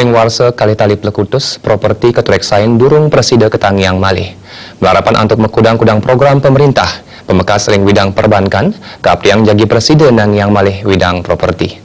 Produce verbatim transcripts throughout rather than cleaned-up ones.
Ring warsa kalih tali plekutus, properti katureksain durung prasida katangiang malih. Malarapan antuk makudang-kudang program pamerintah, pamekas ring widang perbankan, kaaptiang jagi prasida nangiang malih widang properti.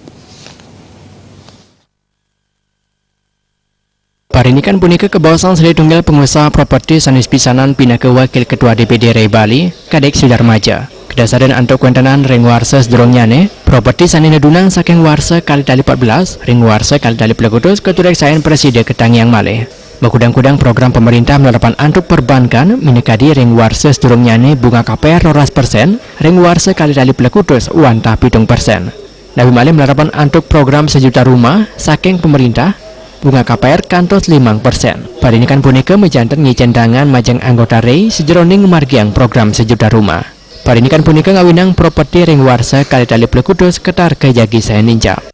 Parinikan punika kabaosang sané tunggal pangusaha properti sané pisanan pinaka Wakil Ketua D P D Rai Bali, Kadek Sudarmaja. Kadasaran antuk kawéntenan ring warsa sadurungnyané, properti sané nedunang saking warsa kalih tali empat belas ring warsa kalih tali plekutus katureksain prasida katangiang malih. Makudang-kudang program pamerintah malarapan antuk perbankan, minakadi ring warsa sadurungnyané bunga K P R roras persen, ring warsa kalih tali plekutus wantah pitung persen. Napi malih malarapan antuk program Sejuta Rumah saking pamerintah, bunga K P R kantos limang persen. Parinikan punika majanten ngicén tangan majeng anggota Rai sajeroning ngamargiang program Sejuta Rumah. Parinikan punika ngawinang properti ring warsa kalih tali plekutus katarka jagi sayan nincap.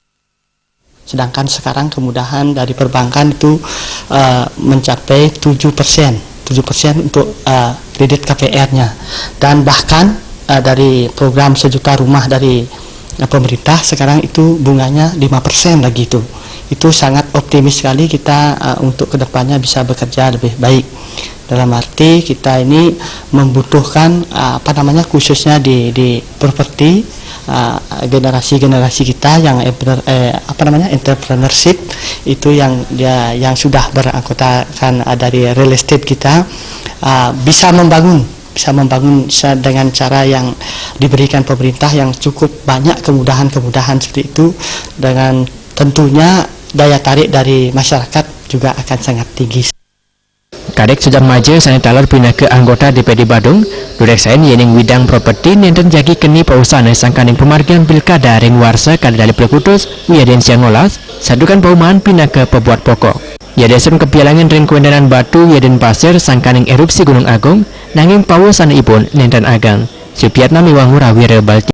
Sedangkan sekarang kemudahan dari perbankan itu, eh, mencapai tujuh persen, tujuh persen untuk, eh, kredit K P R-nya. Dan bahkan, eh, dari program Sejuta Rumah dari, eh, pemerintah sekarang itu bunganya lima persen lagi itu. Itu sangat optimis sekali kita, eh, untuk kedepannya bisa bekerja lebih baik. Dalam arti kita ini membutuhkan, eh, apa namanya, khususnya di, di properti, eh, generasi-generasi kita yang entrepreneur-, eh, apa namanya, entrepreneurship itu yang dia, yang sudah beranggotakan, eh, dari real estate kita, eh, bisa membangun, bisa membangun se-, dengan cara yang diberikan pemerintah yang cukup banyak kemudahan-kemudahan seperti itu, dengan tentunya daya tarik dari masyarakat juga akan sangat tinggi. Kadek Sudarmaja sané taler pinaka anggota D P D Badung, nureksain yéning widang properti nénten jagi keni pausana sangkaning pamargian pilkada ring warsa kalih tali plekutus wiadin siangolas, santukan paumahan pinaka pabuat pokok. Yadiastun kapialangin ring kawéntenan batu wiadin pasir sangkaning erupsi Gunung Agung, nanging pausana ipun nénten ageng. Supiatna miwah Ngurah Wira Balti.